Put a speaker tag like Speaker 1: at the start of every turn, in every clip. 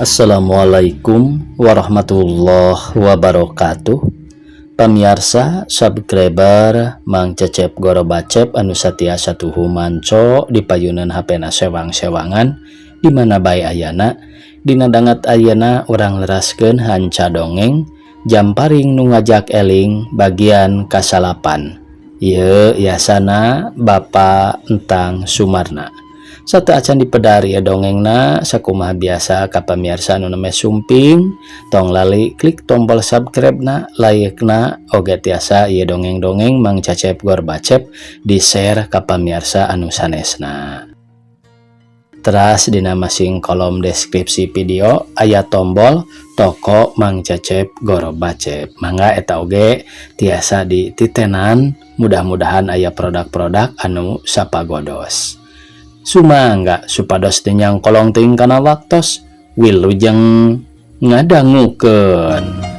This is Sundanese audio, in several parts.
Speaker 1: Assalamualaikum warahmatullahi wabarakatuh. Pamiarsa, subscriber Mang Cecep Gorobacep anu satia satuhu manco di payunan HP na sewang-sewangan di mana bae ayana. Dina danget ayeuna urang neraskeun hanca dongeng Jamparing nu ngajak eling bagian kasalapan. Ieu yasana Bapak Entang Sumarna. Sateuacan dipedar ieu dongengna, sakumaha biasa ka pamiarsa anu nembe sumping, tong lali klik tombol subscribe na, like na, oge tiasa ieu dongeng-dongeng Mang Cecep Gorbacep di share ka pamiarsa anu sanesna. Teras dina masing kolom deskripsi video aya tombol toko Mang Cecep Gorobacep. Mangga eta oge tiasa dititenan, mudah-mudahan aya produk-produk anu sapagodos. Sumangga supados teu nyangkolong teuing kana waktos, wilujeng ngadangukeun.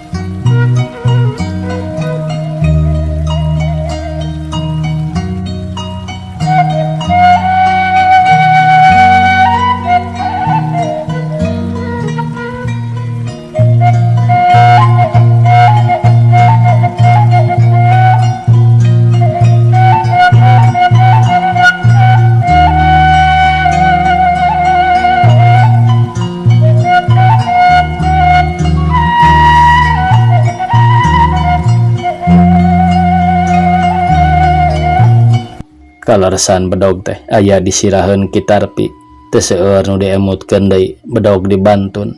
Speaker 1: Kaleresan bedog teh aya disiraheun Ki Tarpi, teu seueur nu diemutkeun deui bedog dibantun.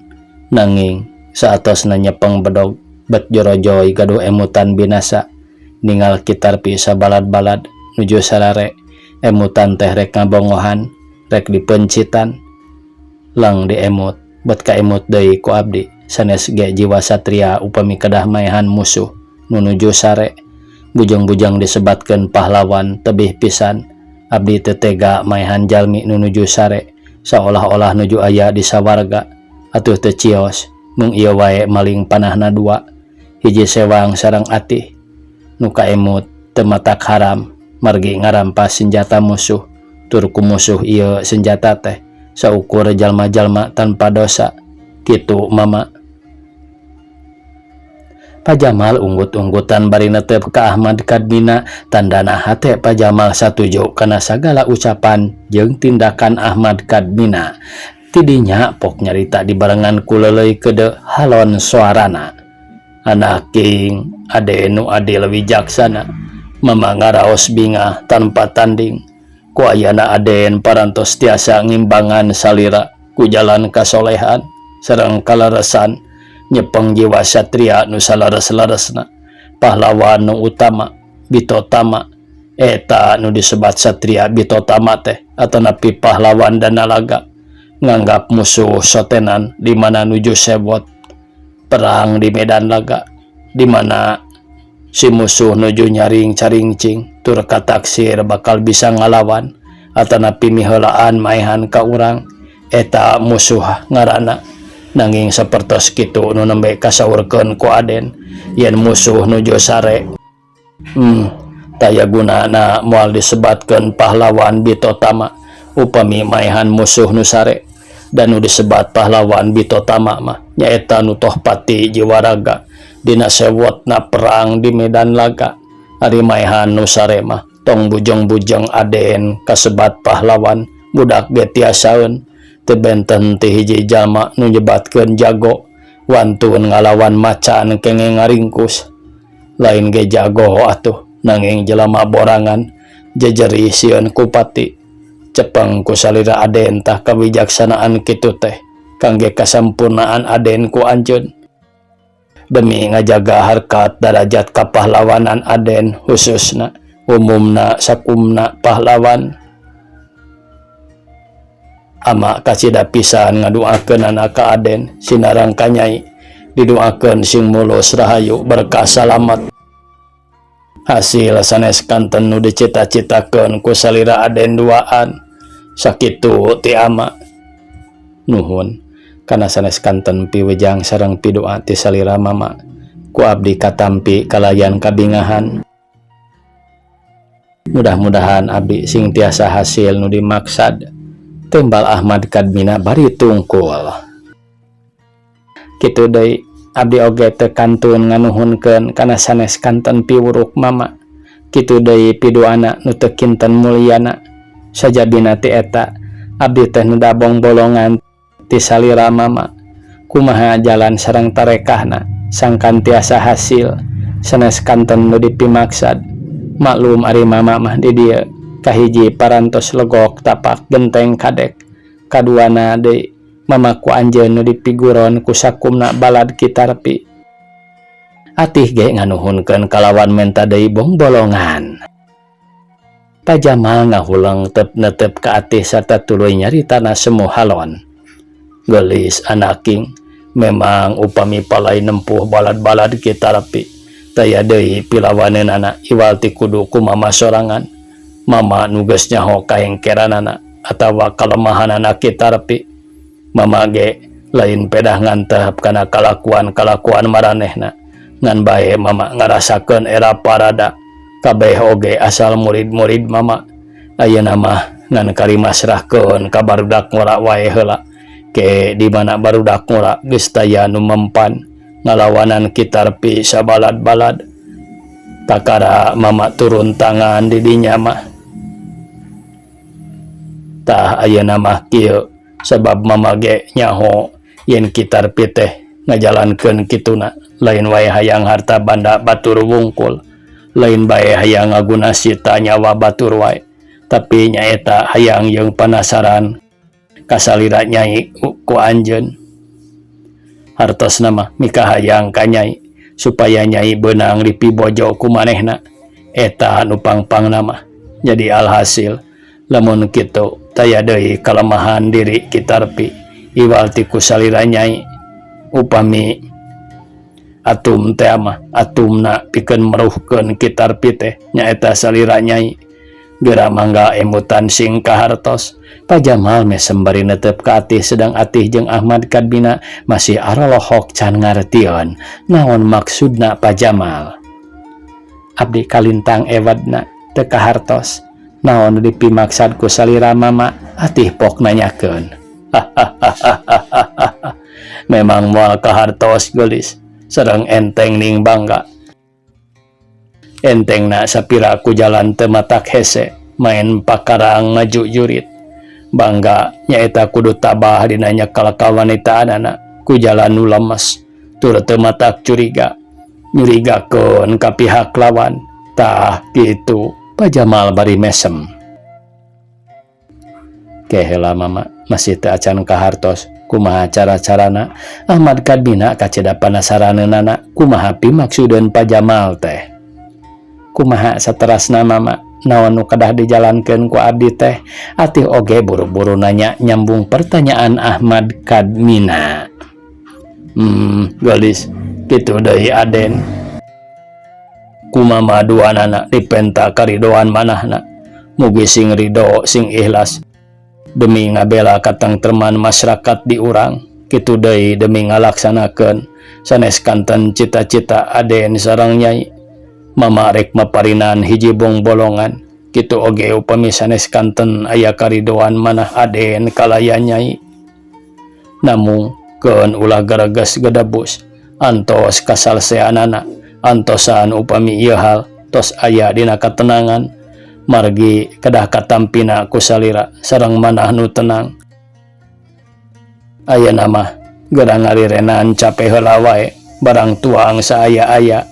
Speaker 1: Nanging saatosna nyepeng bedog bet jorojoy gaduh emutan binasa ningal Ki Tarpi sabalad-balad nuju sarare, emutan teh rek ngabongohan rek dipencitan lang diemut bet kaemut deui ku abdi sanes ge jiwa satria upami kedah maehan musuh nu nuju sare. Bujang-bujang disebatkeun pahlawan tebih pisan abdi teu tega maehan jalmi nu nuju sare saolah-olah nuju aya di sawarga. Atuh teu cios mung ieu wae maling panahna dua hiji sewang sareng atih nu kaemut teu matak haram margi ngarampas senjata musuh tur ku musuh ieu senjata teh saukur jalma-jalma tanpa dosa kitu mama. Pak Jamal unggut-unggutan bari netep ka Ahmad Kadmina, tandana hate Pak Jamal satuju kana sagala ucapan jeung tindakan Ahmad Kadmina. Tidinya pok nyarita dibarengan ku leuleuy kede halon suarana. Anak king ade nu adil wijaksana, mama ngaraos bingah tanpa tanding. Ku ayana aden parantos tiasa ngimbangan salira ku jalan kasolehan sareng kaleresan nyepeng jiwa satria nu salares-laresna, pahlawan nu utama bitotama eta nu disebat satria bitotama teh atanapi pahlawan danalaga nganggap musuh sotenan di mana nuju sebot perang di medan laga di mana si musuh nuju nyaring caringcing tur kataksir bakal bisa ngalawan atanapi miheulaan maehan ka urang eta musuh ngaranna. Nanging sapertos kitu nu nembe kasaurkeun ku aden yen musuh nuju sare taya gunana moal disebatkeun pahlawan bitotama upami maehan musuh nu sare, dan nu disebat pahlawan bitotama mah nyaeta nu tohpati jiwaraga dina sewotna perang di medan laga. Ari maehan nu sare mah tong bujeng-bujeng aden kasebat pahlawan budak ge tiasaeun teu benten ti hiji jalma nu nyebatkeun jago wantun ngalawan macan kengeng ngaringkus. Lain ge jago atuh nanging jelema borangan jejeri sieun kupati. Cepeng ku salira aden tah kawijaksanaan kitu teh kangge kasampurnaan aden ku anjeun demi ngajaga harkat darajat kapahlawanan aden khususna umumna sakumna pahlawan. Ama kacida pisan ngaduakeun anak ka aden sinarang ka nyai diduakeun sing mulus rahayu berkah salamet. Hasil sanes kanten nu dicita-citakeun ku salira aden duaan sakitu ti ama. Nuhun kana sanes kanten piwejang sareng pidoa ti salira mama ku abdi katampi kalayan kabingahan. Mudah-mudahan abdi sing tiasa hasil nu dimaksad. Tembal Ahmad Kadmina bari tungkul. Kitu deui abdi oge teu kantun nganuhunkeun kana sanes kanten piwuruk mama. Kitu deui piduana nu teu kinten mulyana. Sajabina ti eta abdi teh neda bongbolongan ti salira mama. Kumaha jalan sareng tarekahna sangkan tiasa hasil sanes kanten nu dipimaksad. Maklum ari mama mah di dieu kahiji parantos legok tapak genteng kadek. Kaduana deui mama ku anjeun nu dipiguron ku sakumna balad Ki Tarpi. Atih ge nganuhunkeun kalawan menta deui bongbolongan. Pa Jamal ngahuleng tep netep ka Atih sarta tuluy nyaritana semu halon. Geulis anaking, memang upami palai nempuh balad-balad Ki Tarpi taya deui pilawaneunana iwal ti kudu ku mama sorangan. Mama nu geus nyaho kahengkeranana atawa kalemahanana Ki Tarpi. Mama ge lain pedah ngantep kana kalakuan-kalakuan maranehna. Ngan bae mama ngarasakeun era parada kabeh oge asal murid-murid mama. Ayeuna mah ngan kari masrahkeun ka barudak ngora wae heula. Ke di mana barudak ngora geus taya nu mempan ngalawanan Ki Tarpi sabalad-balad. Kakara mama turun tangan di dinya mah. Tah ayeuna mah kieu sabab mama ge nyaho yen Ki Tarpi teh ngajalankeun kituna lain wae hayang harta banda batur wungkul, lain bae hayang ngaguna sita nyawa batur wae, tapi nyaeta hayang jeung panasaran kasalira nyai ku anjeun. Hartosna mah mikahayang ka nyai supaya nyai beunang dipibojo ku manehna. Eta nu pangpangna mah. Jadi alhasil lamun kitu taya deui kalemahan diri Ki Tarpi iwal ti ku salira nyai. Upami atum teh mah atumna pikeun meruhkeun Ki Tarpi teh nyaeta salira nyai. Geura mangga emutan sing kahartos. Pa Jamal mesem bari netep ka Atih sedang Atih jeung Ahmad Kadmina masih arolohok can ngartieun naon maksudna Pa Jamal. Abdi kalintang ewadna teu kahartos naon dipimaksad ku salira mama. Atih pok nanyakeun. Memang moal kahartos geulis sareng enteng ning bangga. Entengna sapira ku jalan teu matak hese main pakarang maju jurit. Bangga nyaeta kudu tabah dina nyekal kawanitaanana ku jalan nu lemes tur teu matak curiga. Nyurigakeun ka pihak lawan. Tah kitu Pa Jamal bari mesem. Ke heula mama masih teu acan kahartos kumaha cara-carana. Ahmad Kadmina kacida panasaraneunana kumaha pimaksudeun Pa Jamal teh. Kumaha saterasna mama naon nu kedah dijalankeun ku abdi teh? Atih oge buru-buru nanya nyambung pertanyaan Ahmad Kadmina. Geulis kitu deui Aden. Ku mama duanana dipenta karidoan manahna. Mugi sing ridho sing ikhlas demi ngabela katengtreman masyarakat di urang. Kitu deui demi ngalaksanakeun sanes kanten cita-cita Aden sareng nyai. Mama rek maparinan hiji bongbolongan. Kitu oge upami sanes kanten aya karidoan manah Aden kalayan nyai. Namung keun ulah gereges gedebus antos kasalseanana antosan upami ieu hal tos aya dina katenangan margi kedah katampina ku salira sareng manah nu tenang. Ayeuna mah geura ngarirenan cape heula wae barang tuang saaya-aya.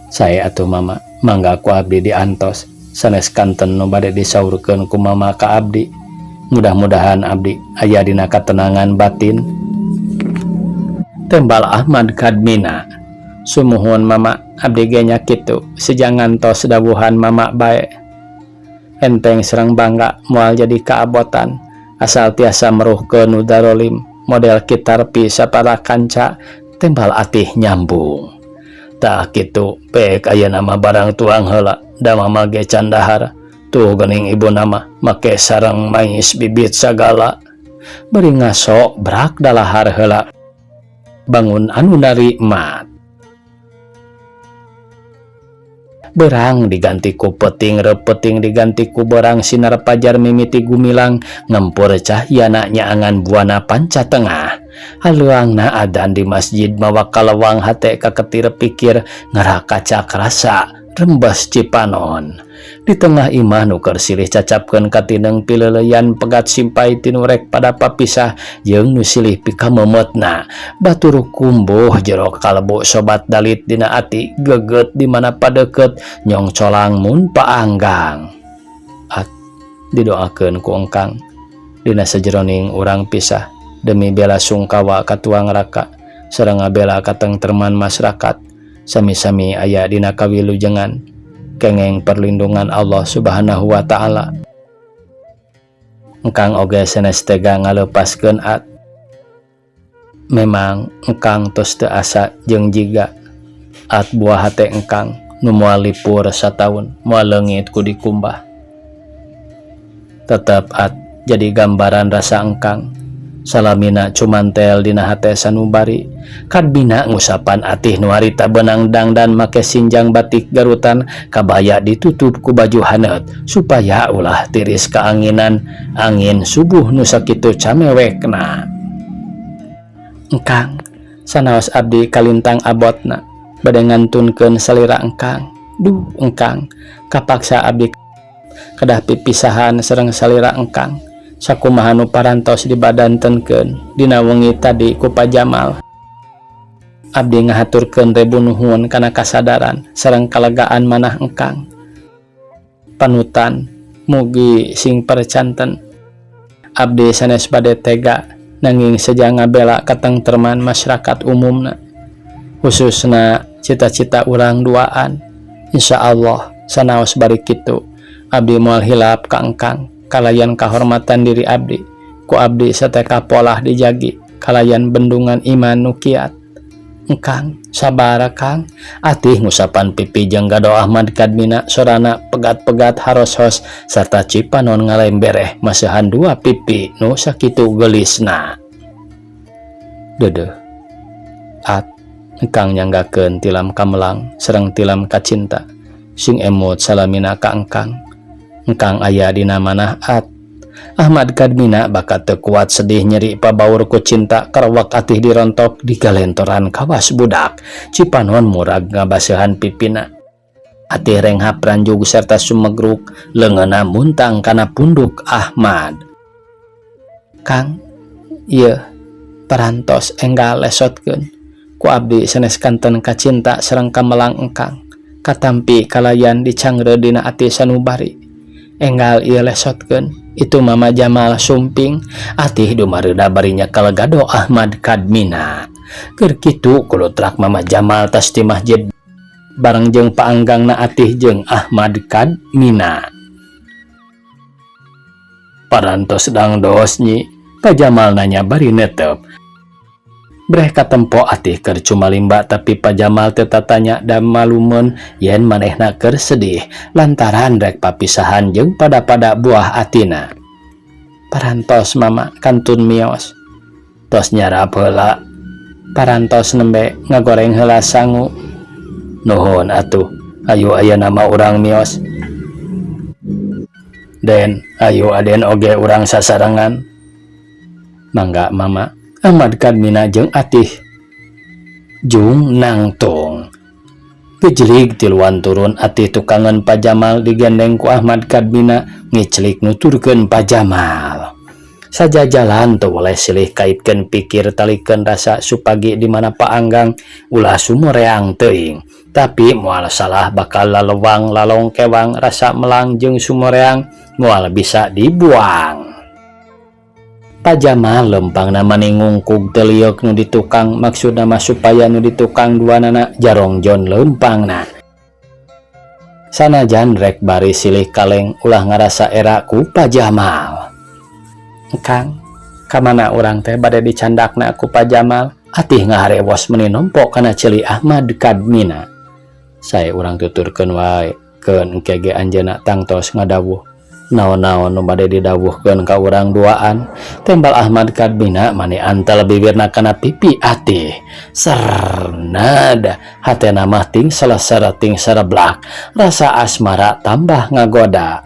Speaker 1: Sae atuh mama, mangga ku abdi diantos sanes kanten nu bade disaurkeun ku mama ka abdi. Mudah-mudahan abdi aya dina katenangan batin. Tembal Ahmad Kadmina. Sumuhun mama, abdi ge nya kitu seja ngantos dawuhan mama bae. Enteng sareng bangga moal jadi kaabotan asal tiasa meruhkeun nu darolim model Ki Tarpi sapara kanca. Tembal Atih nyambung. Tah kitu pek ayeuna mah barang tuang heula da mama ge can dahar. Tuh geuning ibuna mah make sareng mais bibit sagala. Bari ngaso brak dalahar heula. Bangun anu narimat. Berang diganti ku peting, repeting diganti ku berang. Sinar pajar mimiti gumilang ngempur cahyana nyaangan buana panca tengah. Haluangna adan di masjid mawa kalewang hate kaketir pikir ngarakacak rasa rembes cipanon. Di tengah imah nu keur silih cacapkeun katineng pileuleyan pegat simpai tinu rek pada papisah jeung nu silih pikameumeutna. Batur kumbuh jero kalebo sobat dalit dina ati geget di mana padeukeut nyong colang mun paanggang. At didoakeun ku engkang dina sajeroning urang pisah demi bela sungkawa katuang raka sareng ngabela katengtreman masyarakat sami-sami aya dina kawilujengan kengeng perlindungan Allah Subhanahu wa taala. Engkang oge sanes tega ngalepaskeun at. Memang engkang tos teu asa jeung jiga at buah hate engkang nu moal lipur sataun moal leungit ku dikumbah. Tetep at jadi gambaran rasa engkang salamina cumantel dina hate sanubari. Kadmina ngusapan atih nu harita beunang dangdan make sinjang batik garutan kabaya ditutup ku baju haneut supaya ulah tiris kaanginan angin subuh nu sakitu camewekna. Engkang sanaos abdi kalintang abotna bade ngantunkeun salira engkang. Duh engkang kapaksa abdi kedah pipisahan sareng salira engkang. Sakumaha nu parantos dibadantenkeun dina wengi tadi ku Pa Jamal. Abdi ngahaturkeun rebu nuhun kana kasadaran sareng kalegaan manah engkang. Panutan mugi sing percanten. Abdi sanes bade tega nanging seja ngabela katengtreman masyarakat umumna. Khususna cita-cita urang duaan. Insyaallah sanaos bari kitu abdi moal hilap ka engkang kalayan kahormatan diri abdi ku abdi sateka polah dijagi kalayan bendungan iman nu kiat. Engkang sabar kang. Atih ngusapan pipi jeung gado Ahmad Kadmina sorana pegat-pegat haroshos sarta cipanon ngalembereh masehan dua pipi nu sakitu gelisna. Dedeh at engkang nyanggakeun tilam kamelang sareng tilam kacinta sing emut salamina ka engkang. Engkang aya dina manah at. Ahmad Kadmina bakat teu kuat sedih nyeri pabaur ku cinta karwak atih dirontok di galentoran kawas budak. Cipanon murag ngabasehan pipina. Atih renghap ranjug serta sumegruk leungeunna muntang kana punduk Ahmad. Kang, ieu parantos enggal lesotkeun ku abdi sanes kanten kacinta sareng kamelang engkang. Katampi kalayan dicangre dina ati sanubari. Enggal ieu lesotkeun itu Mama Jamal sumping atih dumareuda bari nyekel gado Ahmad Kadmina. Keur kitu kulutrak Mama Jamal tas di masjid bareng jeung paanggangna atih jeung Ahmad Kadmina. Parantos dangdos nyi, Pa Jamal nanya bari netep. Breh katempo atih keur cumalimba tapi Pa Jamal teu tatanya da malumeun yen manehna keur sedih lantaran rek papisahan jeung pada-pada buah atina. Parantos mama kantun mios. Tos nyarap heula. Parantos nembe ngagoreng heula sangu. Nuhun atuh, ayo aya nama urang mios. Den, ayo aden oge urang sasarengan. Mangga mama. Ahmad Kadmina jeung atih jung nangtung. Gejlig tiluan turun atih tukangan Pa Jamal digendeng ku Ahmad Kadmina ngiclik nuturkeun Pa Jamal. Sajajalan teu boleh silih kaitkeun pikir talikeun rasa supagi di mana paanggang ulah sumoreang teuing. Tapi moal salah bakal lalewang lalong kewang rasa melang jeung sumoreang moal bisa dibuang. Pa Jamal lempangna mani ngungkug teu lieuk nu ditukang maksudna mah supaya nu ditukang duanana jarongjon lempangna. Sanajan rek bari silih kaleng ulah ngarasa era ku Pa Jamal. Kang, kamana urang teh bade dicandakna ku Pa Jamal? Atih ngaharewos meni nompo kana ceuli Ahmad Kadmina. Sae urang tuturkeun wae keun engke ge anjeunna tangtos ngadawuh. Naon-naon nu bade didawuhkeun ka urang duaan. Tembal Ahmad Kadmina mani antel bibirna kana pipi atih. Sernad hatena mah ting seleser ting sereblak. Rasa asmara tambah ngagoda.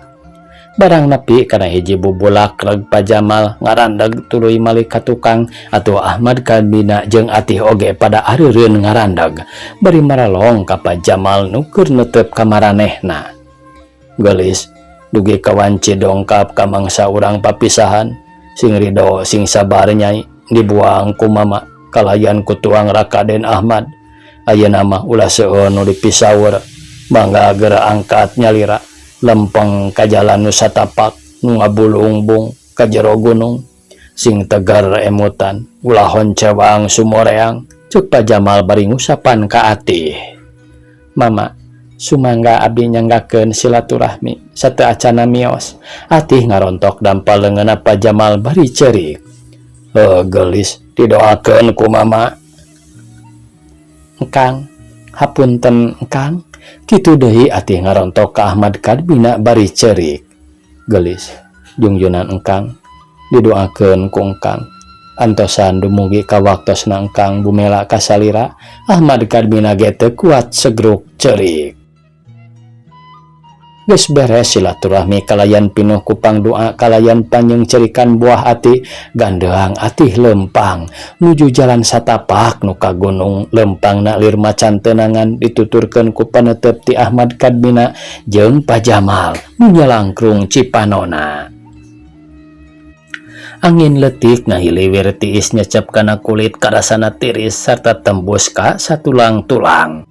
Speaker 1: Barang nepi kana hiji bubulak reg Pa Jamal ngarandeg tuluy malik ka tukang atuh Ahmad Kadmina jeung Atih oge pada areureun ngarandeg bari maralong ka Pa Jamal nu keur neuteup ka maranehna. Geulis dugi ka wanci dongkap ka mangsa urang papisahan sing ridho sing sabar Nyai dibuang ku mama kalayan ku tuang Raka Den Ahmad ayeuna mah ulah seueur nu dipisaur mangga geura angkat nyalira lempeng ka jalan nu satapak nu ngabulungbung ka jero gunung sing tegar emutan ulah honcewang sumoreang ceuk Pa Jamal bari ngusapan ka Atih. Mama sumangga abdi nyanggakeun silaturahmi sateu acana mios. Atih ngarontok dampal leungeunna Pa Jamal bari ceurik. Heuh geulis didoakeun ku mama. Engkang hapunten engkang kitu deui Atih ngarontok ka Ahmad Kadmina bari ceurik. Geulis jungjunan engkang didoakeun ku engkang antosan dumugi ka waktosna engkang bumela ka salira. Ahmad Kadmina ge teu kuat segruk ceurik. Geus beres silaturahmi kalayan pinuh ku pangdoa kalayan panyeungceurikan buah ati gandeang Atih leumpang nuju jalan satapak nu ka gunung leumpangna lir macan teunangan dituturkeun ku paneuteup ti Ahmad Kadmina jeung Pa Jamal nu nyalangkrung cipanona. Angin leutik ngahiliwir tiis nyecep kana kulit karasana tiris sarta tembus ka satulang-tulang.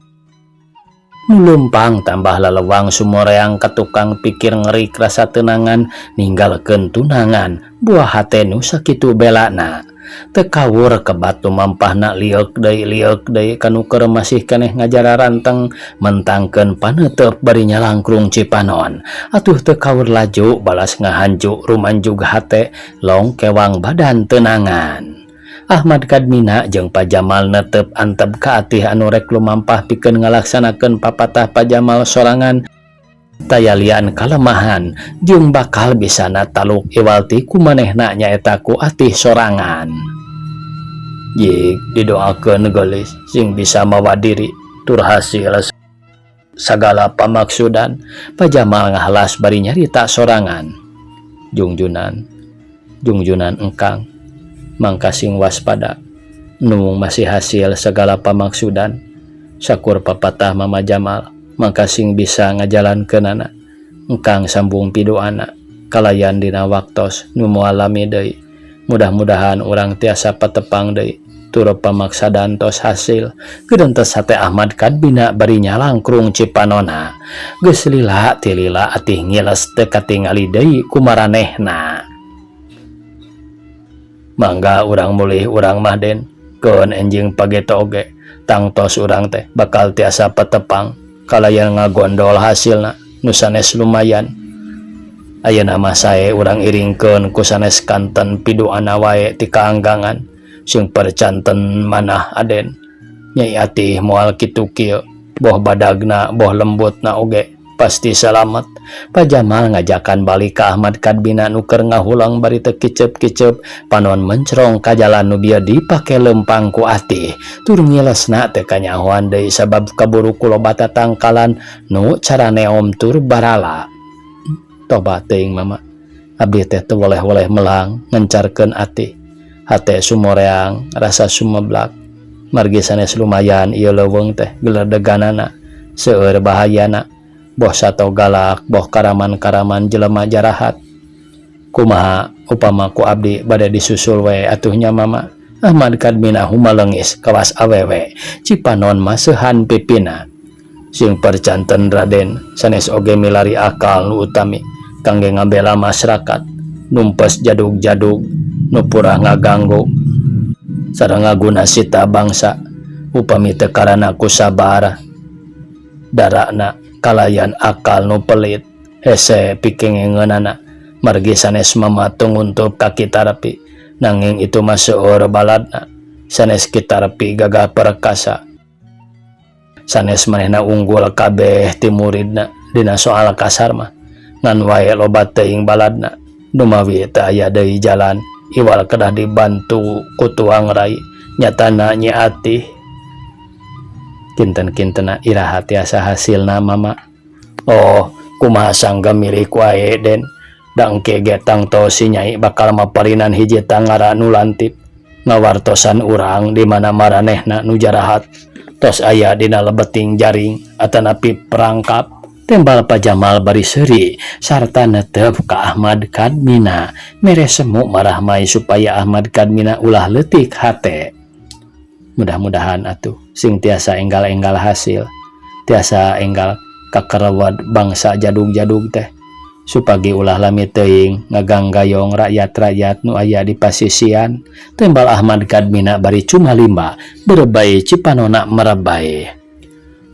Speaker 1: Nu leumpang tambah lalewang sumoreang ka tukang pikir ngerik rasa teunangan ninggalkeun tunangan buah hate nu sakitu belana. Teu kawur kebat lumampahna lieuk deui ka nu keur masih keneh ngajararanteng mentangkeun paneuteup bari nyalangkrung cipanon. Atuh teu kawur laju balas ngahanju rumanjug hate long kewang badan teunangan. Ahmad Kadmina jeung Pa Jamal neuteup antep ka Atih anu rek lumampah pikeun ngalaksanakeun papatah Pa Jamal sorangan taya lian kalemahan jeung bakal bisana taluk iwal ti ku manehna nyaeta ku Atih sorangan. Jig didoakeun geulis sing bisa mawa diri tur hasil sagala pamaksudan. Pa Jamal ngahalas bari nyarita sorangan. Jungjunan jungjunan engkang mangka sing waspada nung masih hasil segala pamaksudan sakur papatah Mama Jamal mangka sing bisa ngajalankeunana engkang sambung pidoana kalayan dina waktos nu moal lami deui mudah-mudahan urang tiasa patepang deui tur pamaksadan tos hasil gedentes hate Ahmad Kadmina bari nyalangkrung cipanona. Geus lila ti lila Atih ngiles teu katingali deui ku maranehna. Mangga urang mulih urang mah Den keun enjing pageto oge tangtos urang teh bakal tiasa patepang kalayan ngagondol hasilna nu sanes lumayan. Ayeuna mah sae urang iringkeun ku sanes kanten piduana wae ti kaanggangan sing percanten manah Aden. Nyai Atih moal kitu kieu boh badagna boh lembutna oge pasti salamet. Pa Jamal ngajakan balik ka Ahmad Kadmina nu keur ngahulang bari teu kiceup-kiceup panon mencrong ka jalan nu bieu dipake leumpang ku Atih tur ngilesna teu kanyahoan deui sabab kaburu ku loba tatangkalan nu caraneom tur barala. Toba teuing mama abdi teh teu woleh-woleh melang ngencarkeun Atih hate sumoreang rasa sumeblak margi sanes lumayan ieu leuweung teh geledeganana seueur bahayana boh sato galak boh karaman-karaman jelema jarahat. Kumaha upama ku abdi bade disusul we atuh nya mama. Ahmad Kadmina humalengis kawas awewe cipanon maseuhan pipina sing percanten Raden sanes oge milari akal nu utami kangge ngabela masyarakat numpes jadug-jadug nu purah ngaganggu sareng ngaguna sita bangsa upami teu karana ku sabar darakna kalayan akal nu pelit hese pikengengeunana margi sanes mamatung untuk ka Kitarapi nanging itu mah seueur baladna sanes Kitarapi gagah perkasa sanes manehna unggul kabeh ti muridna dina soal kasar mah ngan wae loba teuing baladna dumawi teu aya deui jalan iwal kedah dibantu ku tuang rai nyatana Nyi Atih. Kinten-kintena iraha tiasa hasilna mama. Oh kumaha sangga milik wae Den Da engke ge tangto si Nyai bakal maparinan hiji tangara nu lantip ngawartosan urang di mana maranehna nu jarahat tos aya dina lebeting jaring atanapi perangkap. Tembal Pa Jamal bari seuri sarta netep ka Ahmad Kadmina mere semu marahmai supaya Ahmad Kadmina ulah leutik hate. Mudah-mudahan atuh sing tiasa enggal-enggal hasil tiasa enggal kakerewed bangsa jadug-jadug teh supagi ulah lami teuing ngaganggayong rakyat-rakyat nu aya di pasisian, tembal Ahmad Kadmina bari cumalimba berebay cipanona merebay.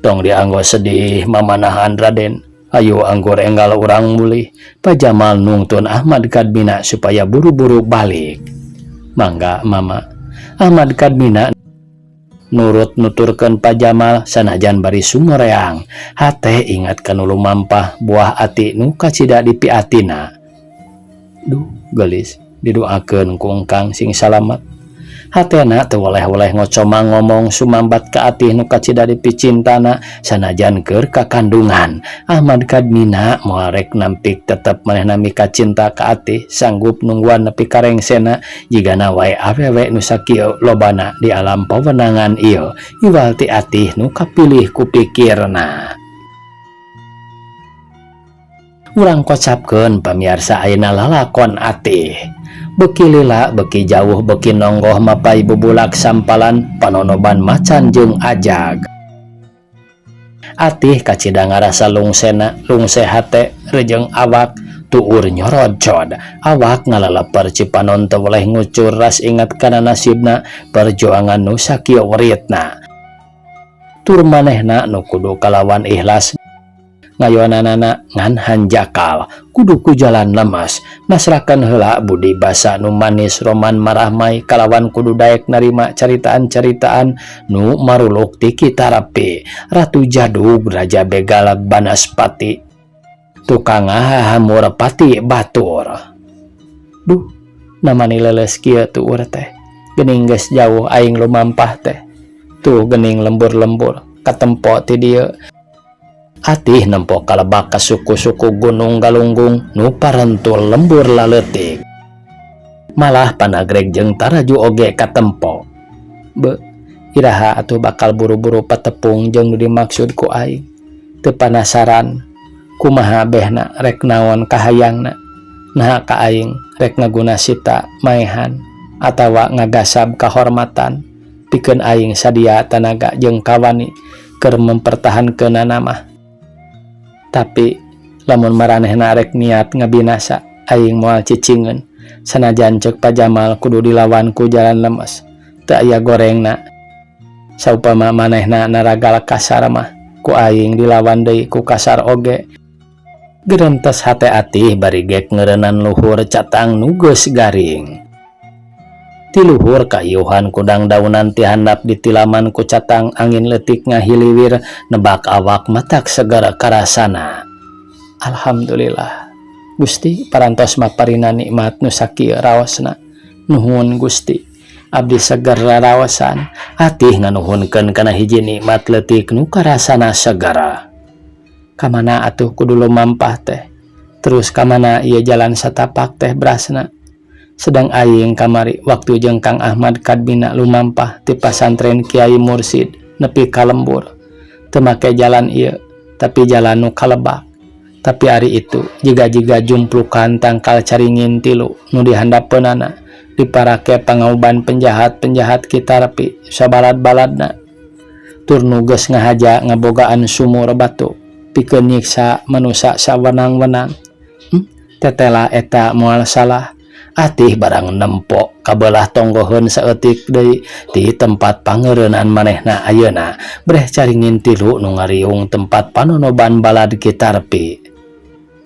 Speaker 1: Tong dianggo sedih mamanahan Raden, ayo anggur enggal urang mulih. Pa Jamal nungtun Ahmad Kadmina supaya buru-buru balik. Mangga Mama. Ahmad Kadmina nurut nuturkeun Pa Jamal sanajan bari sumoreang hate ingat kanu lumampah buah ati nu kacida dipiatina. Duh geulis, didoakeun ku engkang sing salamat. Hatena teu weleh-weleh ngocomang ngomong sumambat ka Atih nu kacida dipicintana sanajan keur kakandungan. Ahmad Kadmina moal rek nampik, tetep manehna mikacinta ka Atih, sanggup nungguan nepi ka rengsena jigana wae awewe nu sakieu lobana di alam pawenangan ieu iwal ti Atih nu kapilih ku pikirna. Urang kocapkeun pamiarsa ayeuna lalakon Atih. Beki lila beki jauh beki nonggoh mapai bubulak sampalan panonoban macan jeung ajag. Atih kacida ngarasa lungsena lungse hate rejeng awak tuur nyorocod awak ngalaleper, cipanon teu weleh ngucur ras ingat kana nasibna perjuangan nu sakieu weritna tur manehna nu kudu kalawan ikhlas ngayonanana ngan hanjakal kudu ku jalan lemas masrahkan heula budi basa nu manis roman marahmai kalawan kudu daek narima caritaan-caritaan nu maruluk ti Kitarapi Ratu Jadug, Raja Begal Banaspati, tukang ngahahamur pati batur. Duh, namani leuleus kieu tuur teh, geuning geus jauh aing lumampah teh, tuh geuning lembur-lembur katempo ti dieu. Atih nempo kalebak ka suku-suku Gunung Galunggung nu parentul lembur laleutik, malah panagreg jeung taraju oge katempo. Be, iraha atuh bakal buru-buru patepung jeung nu dimaksud ku aing? Teu panasaran kumaha behna, rek naon kahayangna, naha ka aing rek ngaguna sita maehan atawa ngagasab kahormatan. Pikeun aing sadia tanaga jeung kawani keur mempertahankeunana mah, tapi lamun maranehna rek niat ngabinasa, aing moal cicingeun sanajan ceuk Pa Jamal kudu dilawan ku jalan lemes. Teu aya gorengna saupama manehna naragal kasar mah ku aing dilawan deui ku kasar oge. Gerentes hate Atih bari gek ngeureunnan luhur catang nu geus garing. Ti luhur kaiuhan kudang daunan ti handap ditilaman ku catang, angin leutik ngahiliwir nebak awak matak seger karasana. Alhamdulillah Gusti parantos maparina nikmat nu sakieu raosna. Nuhun Gusti, abdi seger raraosan. Atih nganuhunkeun kana hiji nikmat leutik nu karasana segera. Kamana atuh kudu lumampah teh? Terus kamana ieu jalan satapak teh brasna? Sedang aing kamari waktu jeung Kang Ahmad Kadmina lumampah ti pasantren Kiai Mursid nepi ka lembur teu make jalan ieu, tapi jalan nu kalebak. Tapi ari itu jiga-jiga jumplukan tangkal caringin tilu nu dihandapeunana diparake pangauban penjahat-penjahat Kitarapi sabalad-baladna tur nu geus ngahaja ngabogaan sumur batu pikeun nyiksa manusa sawenang-wenang. Tetela eta moal salah. Atih barang nempo kabelah tonggoheun saeutik deui ti tempat pangeureunan manehna ayeuna, breh caringin tilu nu ngariung tempat panonoban balad Kitarpi.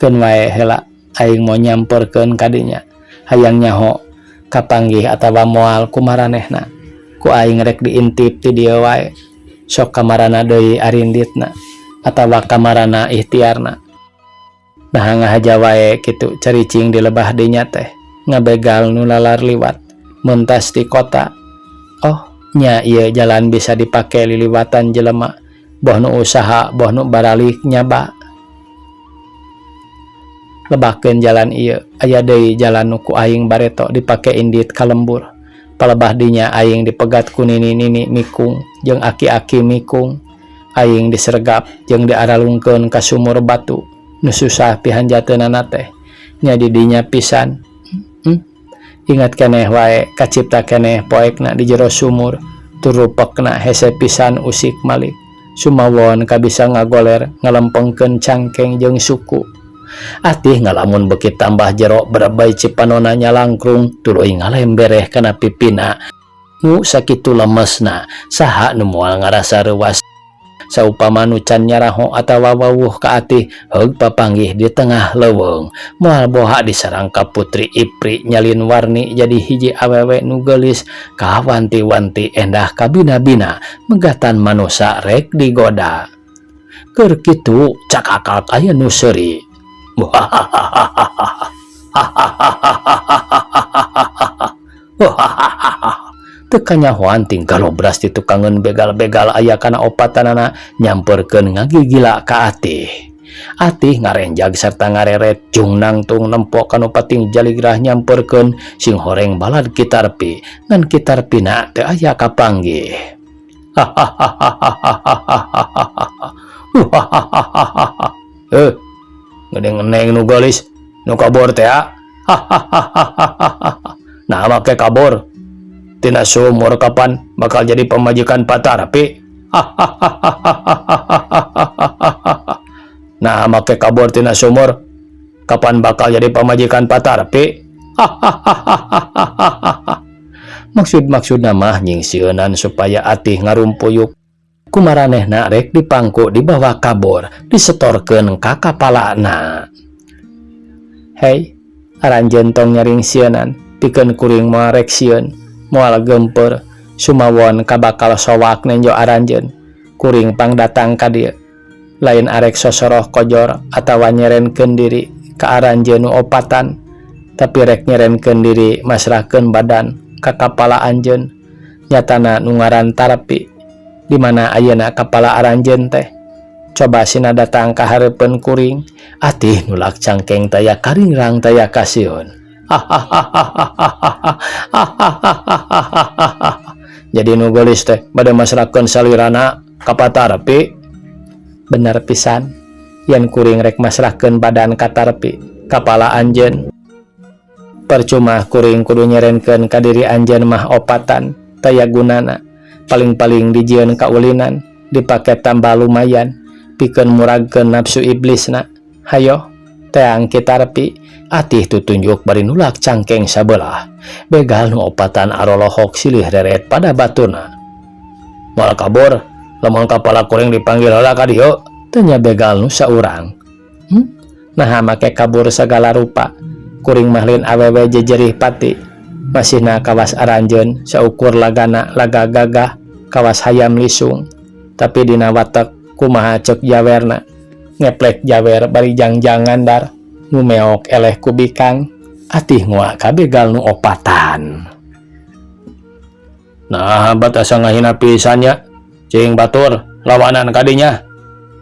Speaker 1: Keun wae heula, aing moal nyamperkeun kadinya, hayang nyaho kapanggih atawa moal ku maranehna. Ku aing rek diintip ti dieu wae, sok kamarana deui arinditna atawa kamarana ikhtiarna. Naha ngahaja wae kitu caricing di lebah dinya teh, ngabegal nu lalar liwat mentas di kota? Oh nya, ieu jalan bisa dipake liliwatan jelema, boh nu usaha boh nu baralik nyaba. Lebakeun jalan ieu, aya deui jalan nu ku aing bareto dipake indit ka lembur. Palebah dinya aing dipegat ku nini-nini mikung jeung aki-aki mikung. Aing disergap jeung diaralungkeun ka sumur batu nu susah pihanjateunana teh. Nya di dinya pisan. Hmm? Ingat keneh wae kacipta keneh poekna di jero sumur tur rupekna hese pisan usik malik. Sumawon kabisa ngagoler ngalempengkeun cangkeng jeung suku. Atih ngalamun beuki tambah jero berebay cipanona nyalangkrung tuluy ngalembereh kana pipina. Nu sakitu lemesna saha nu moal ngarasa reuwas. Saupama nu can nyaraho atawa wawuh ka Atih heug papanggih di tengah leuweung. Moal boha disarangkap Putri Ipri nyalin warni jadi hiji awewe nu geulis kawanti-wanti endah kabina-bina megatan manusa rek digoda. Keur kitu cakakak aya nu seuri. Teu kanyahoan tingkah lobras di tukangeun begal-begal aya kana opatanana nyamperkeun ngagigila ka Atih. Atih ngarenjag sarta ngareret jung nangtung nempo kanu pating jaligrah nyamperkeun sing horeng balad Ki Tarpi ngan Ki Tarpina teu aya kapanggih. Heh, ngedeng-neng nu geulis nu kabur teh. Nah make kabur tina sumur kapan bakal jadi pamajikan Pak Tarpi. Nah make kabur tina sumur kapan bakal jadi pamajikan Pak Tarpi. Maksud-maksudna mah nyingsieunan supaya Atih ngarumpuyuk kumaranehna rek dipangku dibawa kabur disetorkeun ka kapalana. Hei, aranjeun tong nyaring sieunan pikeun kuring moal rek sieun moal geumpeur sumawon kabakal sowak nenjo aranjeun kuring pangdatang ka dieu lain arek sosoroh kojor atawa nyerenkeun diri ka aranjeun nu opatan tapi rek nyerenkeun diri masrahkeun badan ka kapala anjeun nyatana nu ngaran Tarpi di mana ayeuna kapala aranjeun teh coba sina datang ka hareupeun kuring. Atih nulak cangkeng taya karingrang taya kasieun. Jadi nu geulis teh bade masrahkeun salirana ka Pak Tarpi. Bener pisan yen kuring rek masrahkeun badan ka Tarpi kapala anjeun. Percuma kuring kudu nyerenkeun ka diri anjeun mah opatan taya gunana paling-paling dijieun kaulinan dipake tambah lumayan pikeun muragkeun nafsu iblisna. Hayo teang Ki Tarpi. Atih tutunjuk bari nulak cangkeng sabelah. Begal nu opatan arolohok silih reret pada batuna. Moal kabur lamun kapala kuring dipanggil heula ka dieu, tanya begal nu saurang. Naha make kabur sagala rupa. Kuring mah lain awewe jejerih pati. Masihna kawas aranjeun saukur lagana laga gagah kawas hayam lisung. Tapi dina watek kumaha ceuk jawerna. Ngeplek jawer bari jangjangan dar. Nu meok eleh ku bikang. Atih ngua ka begal nu opatan. Nah bat asa ngahina pisan nya. Cing batur lawanan kadinya.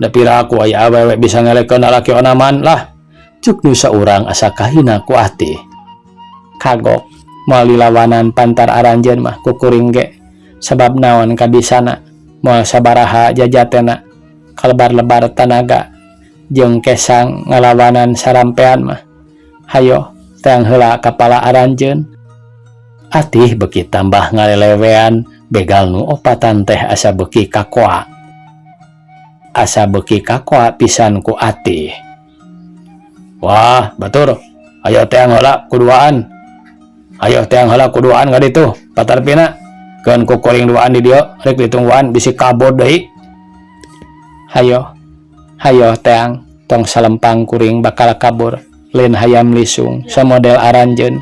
Speaker 1: Da pira aku aya awewe bisa ngelekeun lalaki onaman lah. Cuk nu saurang asa kahina ku Atih. Kagok moal dilawanan pantar aranjeun mah ku kuring ge. Sabab naon kabisana moal sabaraha jajatena kalebar-lebar tanaga jeung kesang ngalawanan sarampean mah. Hayo teang heula kapala aranjeun. Atih beuki tambah ngalelewean begal nu opatan teh asa beuki kakoa. Asa beuki kakoa pisan ku Atih. Wah, batur. Ayo teang heula kuduaan. Ayo teang heula kuduaan ka ditu, Patarpina. Keun ku kuring duaan di dieu rek ditungguan bisi kabur deui. Hayo. Hayo teang, tong salempang kuring bakal kabur. Lain hayam lisung samodel aranjeun.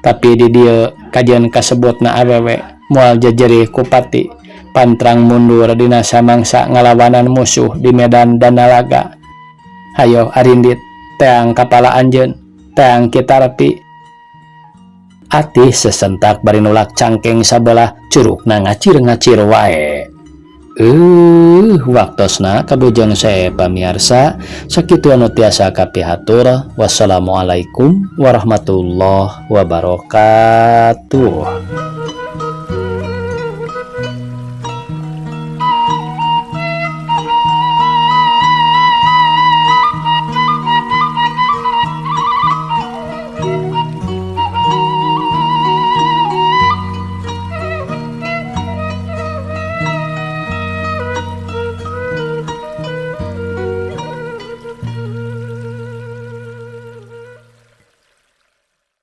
Speaker 1: Tapi di dieu kajian kasebutna awewe moal jejerih ku pati. Pantrang mundur dina samangsa ngalawanan musuh di medan danalaga. Hayo arindit, teang kapala anjeun, teang Ki Tarpi. Atih sesentak bari nulak cangkeng sabelah curugna ngacir-ngacir wae. Waktosna kabujeng saya, pamiarsa. Sakitu anu tiasa kapihatur. Wassalamualaikum warahmatullahi wabarakatuh.